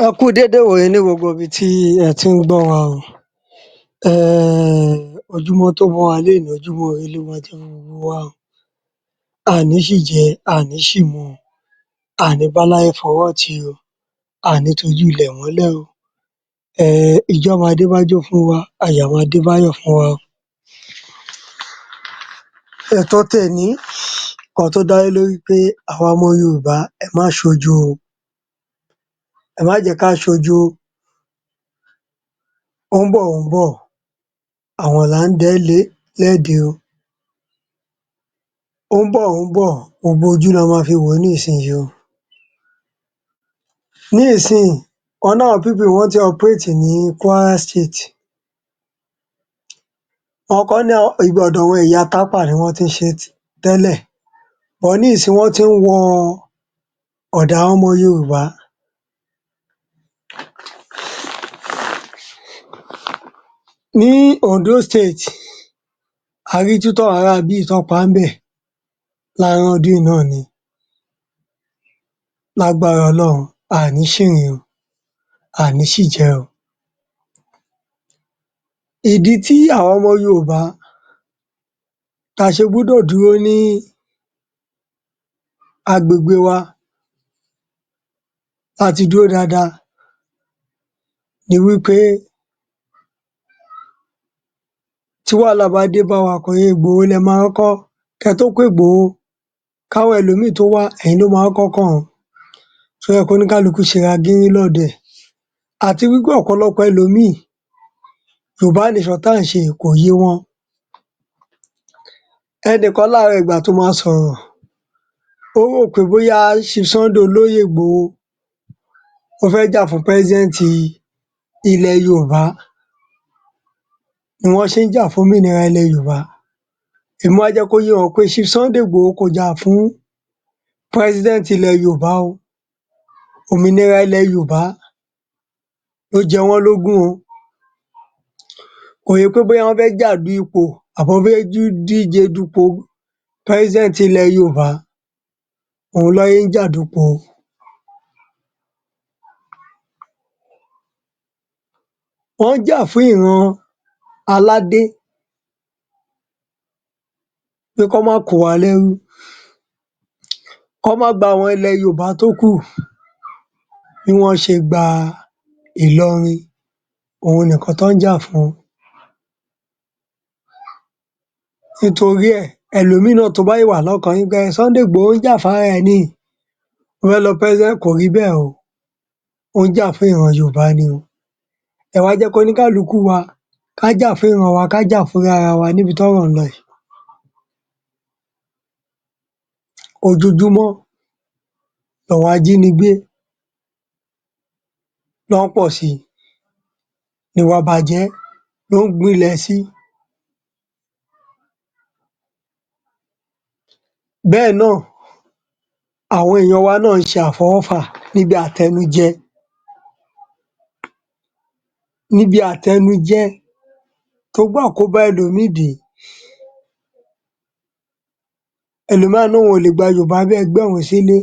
Ẹ kú dédé ìwòyí ní gbogbo ibi tí ẹ tí ń gbọ́ wa o. Ojúmọ́ tó mọ́ wa lénìí ojúmọ́ ire ló ma jẹ́ fún gbogbo wa o. A ní ṣìjẹ, a ní ṣìmu, a ní báláyé fọwọ́ tì o, a ní tojú ilẹ̀ mọ́lẹ̀ o. Ijó á ma dé bájó fún wa, ayọ̀ á ma dé báyọ̀ fún wa o. Ètò tèní ǹkan tó dá lé lórí pé àwa ọmọ Yorùbá ẹ má ṣojo o. Ẹ má jẹ́ ká ṣojo. Ó ń bọ̀ ó ń bọ̀, àwọ̀n là ń dẹ lẹ́dẹ o. Ó ń bọ̀ ó ń bọ̀, gbogbo ojú la ma fi wò ó nísìnyí o. Ní ìsinyìí, wọ́n ní àwọn people yìí wọ́n tí ń operate ní Kwara State. Wọ́n kọ́ ní ibi ọ̀dọ̀ àwọn ẹ̀yà Tápà ni wọ́n tí ń ṣe tẹ́lẹ̀, but ní ìsinyìí wọ́n tí ń wọ ọ̀dọ̀ àwọn ọmọ Yorùbá. Ní Ondo State, a rí itú táwọn ará ibí yìí tán pa ńbẹ̀ láàrin ọdún yìí náà ni. Lágbára Ọlọ́run, a ní ṣìrìn o, a ní ṣìjẹ o. Ìdí tí àwa ọmọ Yorùbá ta ṣe gbúdọ̀ dúró ní agbègbè wa láti dúró dada ni wí pé tí wàhálà bá dé bá wa, kò ń ṣe Ìgbòho lẹ ma kọ́kọ́, kẹ́ tó pé Ìgbòho, káwọn ẹlòmíì tó wá, ẹ̀yin ló ma kọ́kọ́ kàn o. Tó yẹ kóníkálukú ṣe ra gírí lọ́ọ̀dẹ̀ ẹ̀. Àti wí pé ọ̀pọ̀lọpọ̀ ẹlòmíì, Yorùbá nation tá ǹ ṣe yìí kò yé wọn. Ẹnìkan láàárọ̀ yìí ìgbà tó ma sọ̀rọ̀, ó rò pé bóyá Chief Sunday Olóyè Ìgbòho ó fẹ́ jà fún president ilẹ̀ Yorùbá ni wọ́n ṣe ń jà fún òmìnira ilẹ̀ Yorùbá. Èmi wá jẹ́ kó yé wọn pé Chief Sunday Ìgbòho kò jà fún president ilẹ̀ Yorùbá o. Òmìnira ilẹ̀ Yorùbá ló jẹ wọ́n lógún o. Kò ń ṣe pé bóyá wọ́n fẹ́ jà du ipò àbí wọ́n fẹ́ díje dupò president ilẹ̀ Yorùbá òhun lọ́ ṣe ń jà dupò o. Wọ́n ń jà fún ìran aládé pé kán má kó wa lẹ́rú, kán má gba àwọn ilẹ̀ Yorùbá tó kù bí wọ́n ṣe gba Ìlọrin, òhun ni ǹkan tán ń jà fún. Nítorí ẹ̀, ẹlòmíì náà tó bá ṣì wà lọ́kàn yín pé Sunday Ìgbòho ń jà fúnra ẹ̀ ni, ó fẹ́ lọ president, kò rí bẹ́ẹ̀ o. Ó ń jà fún ìran Yorùbá ni o. Ẹ wá jẹ́ kóníkálukú wa ká jà fún ìran wa, ká jà fún orí ara wa níbi tọ́rọ̀ ń lọ yìí. Ojoojúmọ́ làwọn ajínigbé lọ́ ń pọ̀ si, ìwà ìbàjẹ́ ló ń gbilẹ̀ si. Bẹ́ẹ̀ náà, àwọn èyàn wa náà ń ṣe àfọwọ́fà níbi àtẹnujẹ, níbi àtẹnujẹ tó gbé àkóbá ẹlòmíì dé. Ẹlòmíì á lóun ò lè gba Yorùbá bí ẹgbẹ́ òun sílé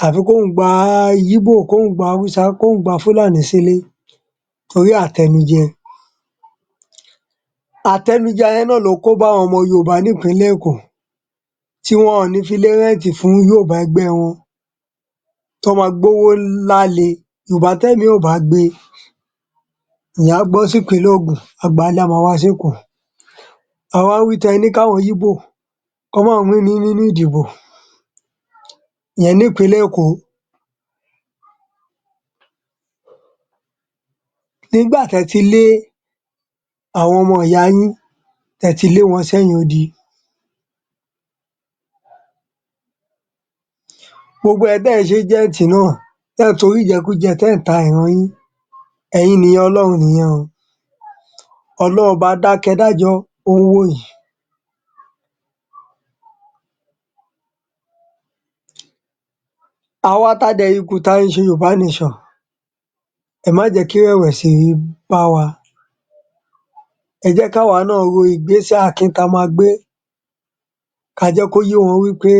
àfi kóun gba Íbò, kóun gba Haúsá, kóun gba Fúlàní sílé torí àtẹnujẹ. Àtẹnujẹ yẹn náà ló kóbá àwọn ọmọ Yorùbá ní ìpínlẹ̀ Èkó tí wọn ò ní filé rent fún Yorùbá ẹgbẹ́ wọn, tán ma gbówó ńlá le. Yorùbá tẹ́mìí ẹ̀ ò bá gbe, ìyẹn á gbọ́ sí ìpínlẹ̀ Ògùn, á gbalé á ma wá sékòó. A wá wí tán ẹ ní káwọn Íbò kán má win nínú ìdìbò, ìyẹn ní ìpínlẹ̀ Èkó. Nígbà tẹ́ ti lé àwọn ọmọ ìyá yín, tẹ́ ti lé wọn sẹ́yìn odi. Gbogbo ẹ̀yin tẹ́ ǹ ṣe agent náà, tẹ́ ǹ torí ìjẹkújẹ tẹ́ ǹ ta ìran yín, ẹ̀yin nìyẹn, Ọlọ́run nìyẹn o. Ọlọ́run ọba dákẹ́ dájọ́ ó ń wò yín. Àwa tá dẹ̀ ṣì kù tá ń ṣe Yorùbá nation, ẹ má jẹ́ kí ìrẹ̀wẹ̀sì bá wa. Ẹ jẹ́ káwa náà ro ìgbésẹ̀ akin tá ma gbé, ká jẹ́ kó yé wọn wí pé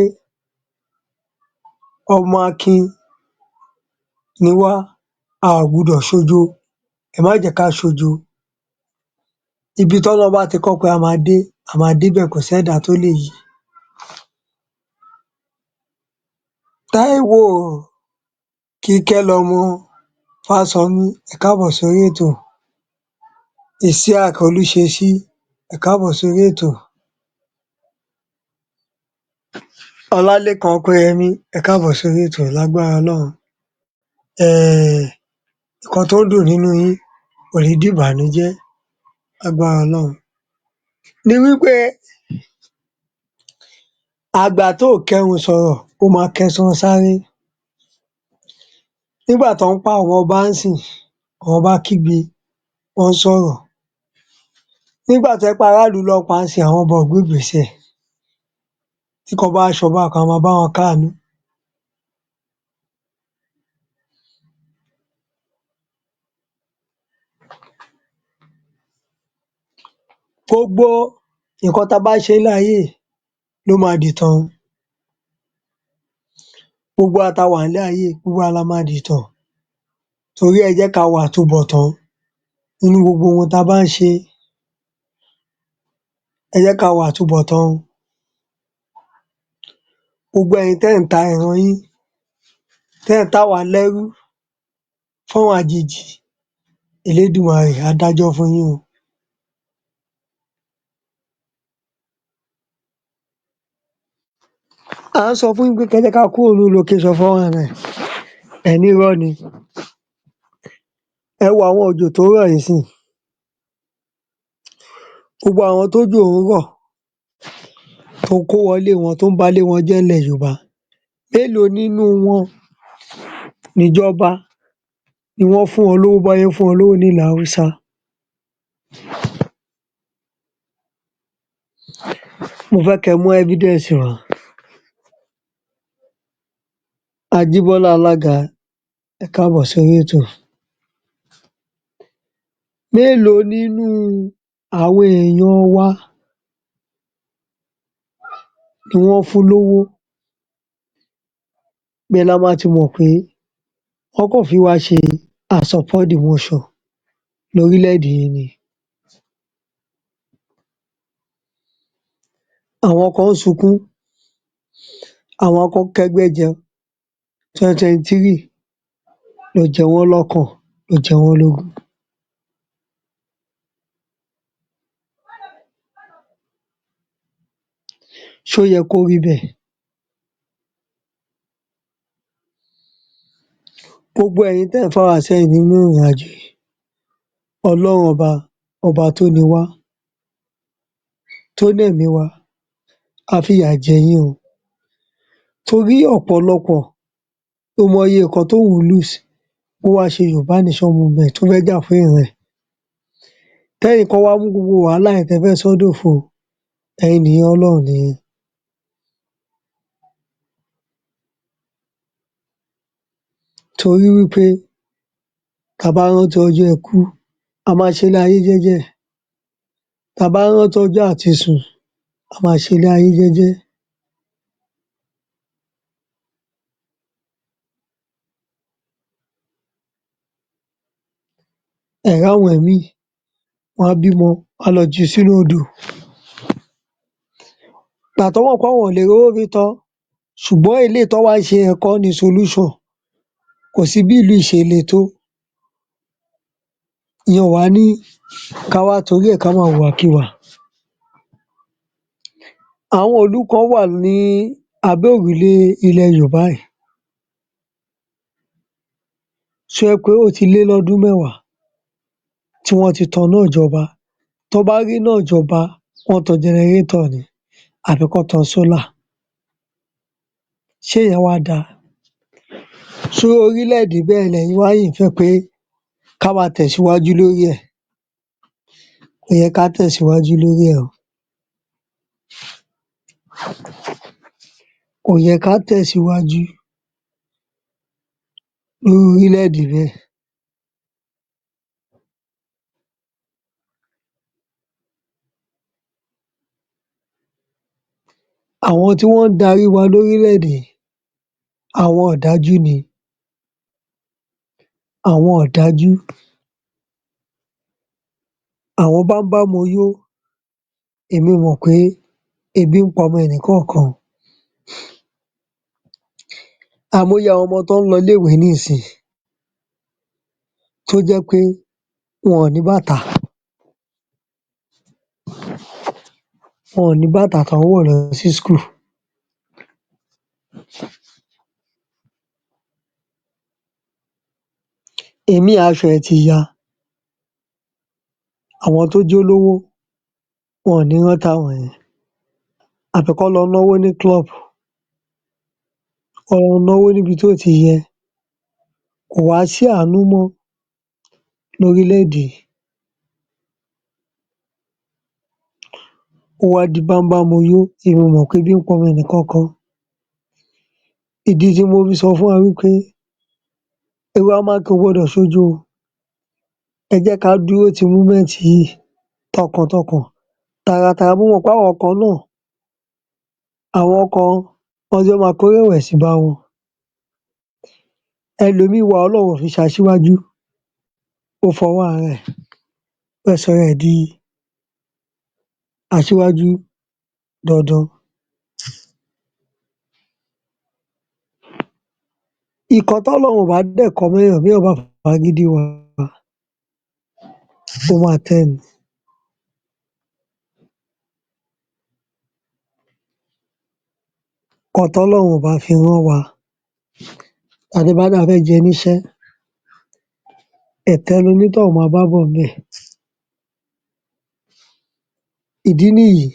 ọmọ akin ni wá. A ò gbudọ̀ ṣojo, ẹ má jẹ́ ká ṣojo. Ibi t'Ọlọ́run bá ti kọ́ pé a ma dé, a ma débẹ̀, kò sẹ́dàá tó lè yí. Táíwò Kíkẹ́lọmọ Fásọmí, ẹ káàbọ̀ sórí ètò. Isiaq Olúṣesí, ẹ káàbọ̀ sórí ètò. Ọlálékan Ọpẹ́yẹmí, ẹ káàbọ̀ sórí ètò lágbára Ọlọ́run. Nǹkan tó ń dùn nínú yín kò ní dìbànújẹ́ lágbára Ọlọ́run. Ni wí pé àgbà tí ò kẹhùn sọ̀rọ̀ ó ma kẹsan sáré. Nígbà t'ọ́n ń pa àwọn ọba ńsìnyí, àwọn ọba kígbe, wọ́n sọ̀rọ̀. Nígbà tó jẹ́ pé ará ìlú l'ọ́n pa ńsìnyí, àwọn ọba ò gbégbèsẹ̀. Tí kan bá ṣọba kan, a ma báwọn káànú. Gbogbo nǹkan ta bá ṣe nílé ayé yìí ló ma dìtàn. Gbogbo àwa ta wà nílé ayé yìí, gbogbo wa la ma dìtàn. Torí ẹ̀, ẹ jẹ́ ká wo àtubọ̀tán nínú gbogbo ohun ta bá ń ṣe. Ẹ jẹ́ ká wo àtubọ̀tán o. Gbogbo ẹ̀yin tẹ́ ǹ ta ìran yín, tẹ́ ǹ tà wá lẹ́rú fáwọn àjèjì, Elédùmarè á dájọ́ fún yín o. À ń sọ fún yín pé kẹ́ jẹ́ ká kúrò ní location 419, ẹ ní irọ́ ni. Ẹ wo àwọn òjò tó rọ̀ yìí ńsìnyí, gbogbo àwọn tójò ń rọ̀ tó kó wọlé wọn, tó ń balé wọn jẹ́ ńlẹ̀ Yorùbá, mélòó nínú wọn nìjọba ni wọ́n fún wọn lówó b'ọ́n ṣe ń fún wọn lówó nílẹ̀ Haúsá? Mo fẹ́ kẹ́ mú evidence wá. Ajíbọ́lá Alága, ẹ káàbọ̀ sórí ètò. Mélòó nínú àwọn èyàn wa ni wọ́n fún lówó? Ibẹ̀ la ma ti mọ̀ pé wọ́n kàn fi wá ṣe I support the motion lórílẹ̀-èdè yìí ni. Àwọn kan ń sunkún, àwọn kan ń kẹ́gbẹ́ jẹ, 2023 ló jẹ wọ́n lọ́kàn, ló jẹ wọ́n lógún. Ṣó yẹ kó rí bẹ́ẹ̀? Gbogbo ẹ̀yin tẹ́ ǹ fà wá sẹ́yìn nínú ìrìnàjò yìí, Ọlọ́run ọba, ọba tó ni wá, tó lẹ̀mí wa, á fìyà jẹ yín o. Torí ọ̀pọ̀lọpọ̀ ló mọye nǹkan t'óun lose kó wá ṣe Yorùbá Nation movement tó fẹ́ jà fún ìran ẹ̀. T'ẹ́yìn kan wá mú gbogbo wàhálà yẹn tẹ́ fẹ́ sọ́ dòfo, ẹ̀yin nìyẹn, Ọlọ́run nìyẹn. Torí wí pé ta bá rántí ọjọ́ ikú, a ma ṣelé ayé jẹ́jẹ́. Ta bá rántí ọjọ́ àtisùn, a ma ṣelé ayé jẹ́jẹ́. Ẹ r'áwọn ìmíì, wọ́n á bímọ, wọ́n á lọ jù ú sínú odò. Ìgbà t'ọ́n mọ̀ p'áwọn ò lè rówó fi tọ́ ọ, ṣùgbọ́n eléyìí t'ọ́n wá ń ṣe yẹn kọ́ ni solution. Kò sí bí ìlú yìí ṣe le tó, ìyẹn ò wá ní ká wá torí ẹ̀ ká má hùwàkiwà. Àwọn ìlú kan wà ní abẹ́ òrùlé ilẹ̀ Yorùbá yìí tó jẹ́ pé ó ti lé lọ́dún mẹ́wàá tí wọ́n ti taná ìjọba. T'ọ́n bá ríná ìjọba, wọ́n tan generator ni àbí k'ọ́n tan solar. Ṣé ìyẹn wá da? Ṣé orílẹ̀-èdè bẹ́ẹ̀ lẹ̀yin wá fẹ́ pé ká ma tẹ̀síwájú lórí ẹ̀? Kò yẹ ká tẹ̀síwájú lórí ẹ̀ o. Kò yẹ ká tẹ̀síwájú nírú orílẹ̀-èdè bẹ́ẹ̀. Àwọn tí wọ́n ń darí wa lórílẹ̀-èdè, àwọn ọ̀dájú ni. Àwọn ọ̀dájú, àwọn báḿbámmoyó, èmi ò mọ̀ pé ebi ń pọmọ ẹnìkọ́ọ̀kan. Àìmọye àwọn ọmọ t'ọ́ ń lọ ilé-ìwé nísìín tó jẹ́ pé wọn ọ̀ ní bàtà, wọn ọ̀ ní bàtà t'ọ́ ń wọ̀ lọ sí ‘skul. Ìmíì aṣọ ẹ̀ ti ya. Àwọn tó jólówó wọn ò ní rántí àwọn yẹn àfi kọ́ lọ náwó ní ‘club’, kọ́ lọ náwó níbi tí ò ti yẹ. Kò wá sí àánú mọ́ lórílẹ̀-èdè. Ó wá di báḿbámmoyó, èmi ò mọ̀ pé ebi ń pọmọ ẹnìkọ̀ọ̀kan. Ìdí tí mo fi sọ fún wa wí pé ò gbọdọ̀ ṣojo o. Ẹ jẹ́ ká dúró ti ‘movement’ yìí tọkàntọkàn, taratara. Mo mọ̀ pé àwọn kan náà, àwọn kan wọ́n ti fẹ́ ma kó ìrẹ̀wẹ̀sì bá wọn. Ẹlòmíì wà Ọlọ́run ò fi ṣ'aṣíwájú, ó fọwọ́ ara ẹ̀ ó fẹ́ sọra ẹ̀ di aṣíwájú dandan. Ìkan t'Ọlọ́run ò bá dẹ̀ kọ mọ́yàn béyàn bá fagídí wá ó máa tẹ́ ni. Ǹkan t'Ọlọ́run ò bá fi rán wa ta bá ní a fẹ́ jẹ́ níṣẹ́, ẹ̀tẹ́ l'onítọ̀hún ma bá bọ̀ ńbẹ̀. Ìdí nìyí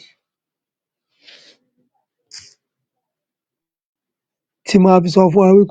tí ma fi sọ fún wa wí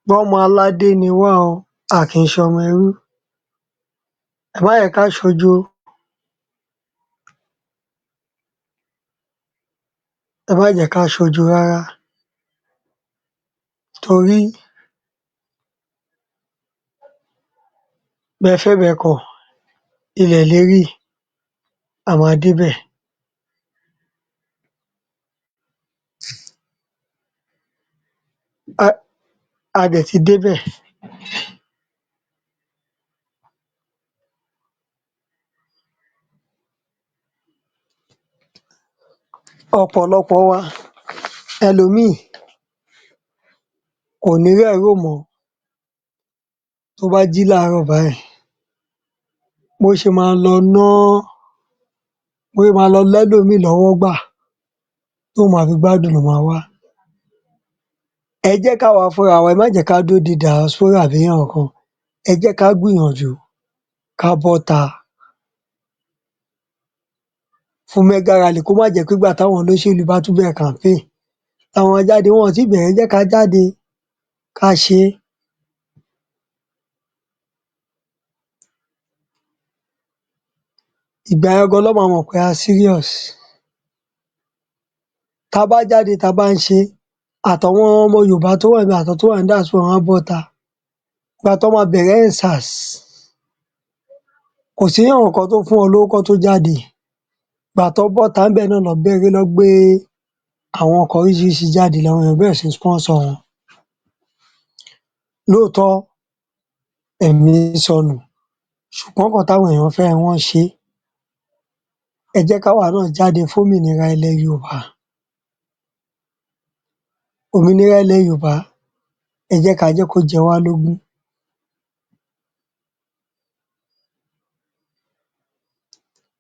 pọ́mọ aládé ni wá o, a kì ń ṣọmọ ẹrú. Ẹ má jẹ́ ká ṣojo. Ẹ má jẹ́ ká ṣojo rárá torí bẹ fẹ́ bẹ kọ̀, ilẹ̀ ìlérí a ma débẹ̀. A dẹ̀ ti débẹ̀. Ọ̀pọ̀lọpọ̀ wa, ẹlòmíì kò ní rẹ̀ rò mọ́. Tó bá jí láàárọ̀ báyìí, bó ṣe ma lọ ná, bó ṣe ma lọ lẹ́lòmíì lọ́wọ́ gbà tóun ma fi gbádùn ló ma wá. Ẹ jẹ́ káwa fúnra wa, ẹ má jẹ́ ká dúró de diaspora àbí èyàn kankan. Ẹ jẹ́ ká gbìyànjú ká bọ́ta fún mega rally kó má jẹ́ pé ìgbà táwọn olóṣèlú bá tún bẹ̀rẹ̀ campaign la má jáde. Wọn ò tíì bẹ̀rẹ̀, ẹ jẹ́ ká jáde ká ṣe é. Ìgbà yẹn gan lọ́ ma mọ̀ pé a serious. Tá a bá jáde tá a bá ń ṣe é, àtàwọn ọmọ Yorùbá tó wà níbẹ̀ àtàwọn tó wà ní diaspora wọ́n á bọ́ta. Ìgbà tán ma bẹ̀rẹ̀ EndSARS, kò séyàn kankan tó fún wọn lówó kán tó jáde. Ìgbà tán bọ́ta ńbẹ̀ náà ná gbé àwọn nǹkan oríṣiríṣi jáde làwọn èyàn bẹ̀rẹ̀ sí ní sponsor wọn. Lóòótọ́ ẹ̀mí sọnù, ṣùgbọ́n nǹkan táwọn èyàn fẹ́ wọ́n ṣe é. Ẹ jẹ́ káwa náà jáde fómìnira ilẹ̀ Yorùbá. Òmìnira ilẹ̀ Yorùbá, ẹ jẹ́ ká jẹ́ kó jẹ wá lógún.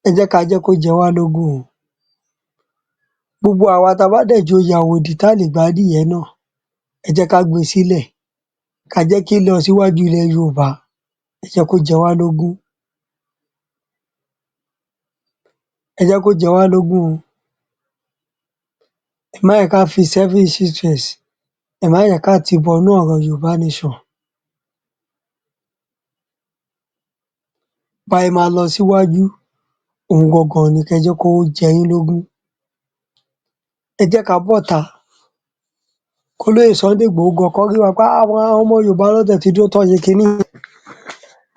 Ẹ jẹ́ ká jẹ́ kó jẹ wá lógún o. Gbogbo àwa tá a bá dẹ̀ joyè àwòdì tá lè gbádìyẹ náà, ẹ jẹ́ ká gbé e sílẹ̀, ká jẹ́ kí ìlọsíwájú ilẹ̀ Yorùbá, ẹ jẹ́ kó jẹ wá lógún. Ẹ jẹ́ kó jẹ wá lógún o. Ẹ má jẹ́ ká fi selfish interest, ẹ má jẹ́ ká tì í bọnú ọ̀rọ̀ Yorùbá nation. Bá ṣe ma lọ síwájú òhun gangan ni kẹ́ ẹ jẹ́ kó jẹ yín lógún. Ẹ jẹ́ ká bọ́ta kólóyè Sunday Ìgbòho gan kán rí wa pé àwọn ọmọ Yorùbá lọ́ tiẹ̀ ti dúró tán ṣe kiní.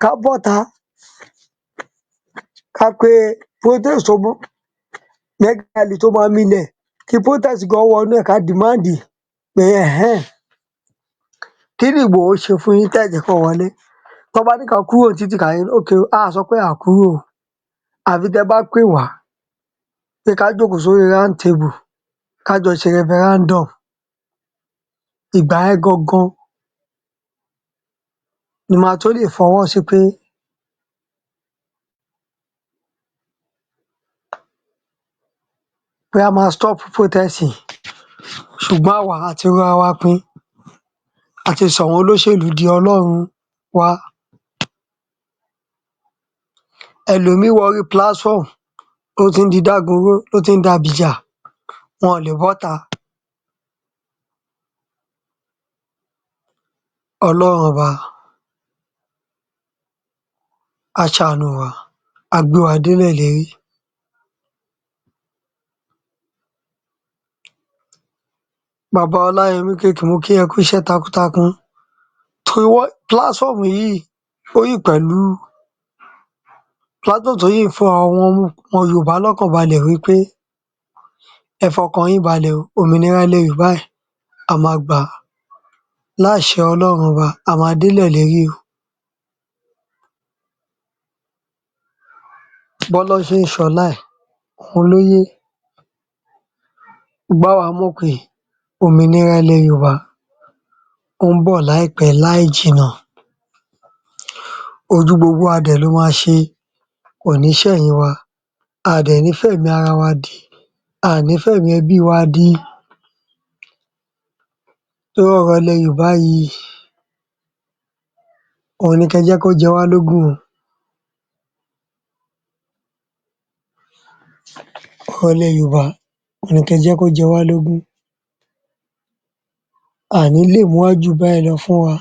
Ká bọ́ta ká pe protest tó mega rally tó ma milẹ̀, kí protest gan wọnú ẹ̀ ká demand pé ẹhẹ́n, kí ni Ìgbòho ṣe fún yín tẹ́ ẹ̀ jẹ́ kán wọlé? Tán bá ní ká kúrò ní títì ká okay o, a sọ pé à kúrò o, àfi tẹ́ bá pè wá pé ká jókòó sórí round table ká jọ ṣe referendum. Ìgbà yẹn gangan ni ma tó lè fọwọ́ sí pé a máa stop protest yìí. Ṣùgbọ́n àwa a ti rora wa pin, a ti sọ àwọn olóṣèlú di ọlọ́run wa. Ẹlòmíì wá orí platform ó ti ń di dágunró, ó ti ń dabìjà, wọn ò lè bọ́ta. Ọlọ́run ọba á ṣàánú wa, á gbé wa délẹ̀ ìlérí. Bàbá Ọláyẹmí Kóìkí, mo kí ẹ kú iṣẹ́ takuntakun. Torí platform yìí ó yìí pẹ̀lú platform tó yìí fún àwọn ọmọ Yorùbá lọ́kàn balẹ̀ wí pé ẹ fọkàn yín balẹ̀ o, òmìnira ilẹ̀ Yorùbá yìí a máa gbà á láṣẹ Ọlọ́run ọba, a máa délẹ̀ ìlérí o. Bọ́lọ́run ṣe ń ṣọlá ẹ̀ òun ló yé. Ṣùgbọ́n àwa mọ̀ pé òmìnira ilẹ̀ Yorùbá ó ń bọ̀ láìpẹ́ láì jìnnà. Ojú gbogbo wa dẹ̀ ló ma ṣe, kò ní ṣẹ̀yìn wa. A dẹ̀ ní fẹ̀mí ara wa dí, a ní fẹ̀mí ẹbí wa dí. Lórí ọ̀rọ̀ ilẹ̀ Yorùbá yìí, òhun ni kẹ́ ẹ jẹ́ kó jẹ wá lógún o. Ọ̀rọ̀ ilẹ̀ Yorùbá òhun ni kẹ́ ẹ jẹ́ kó jẹ wá lógún. A ní lè mú wá jù báyìí lọ fún wa.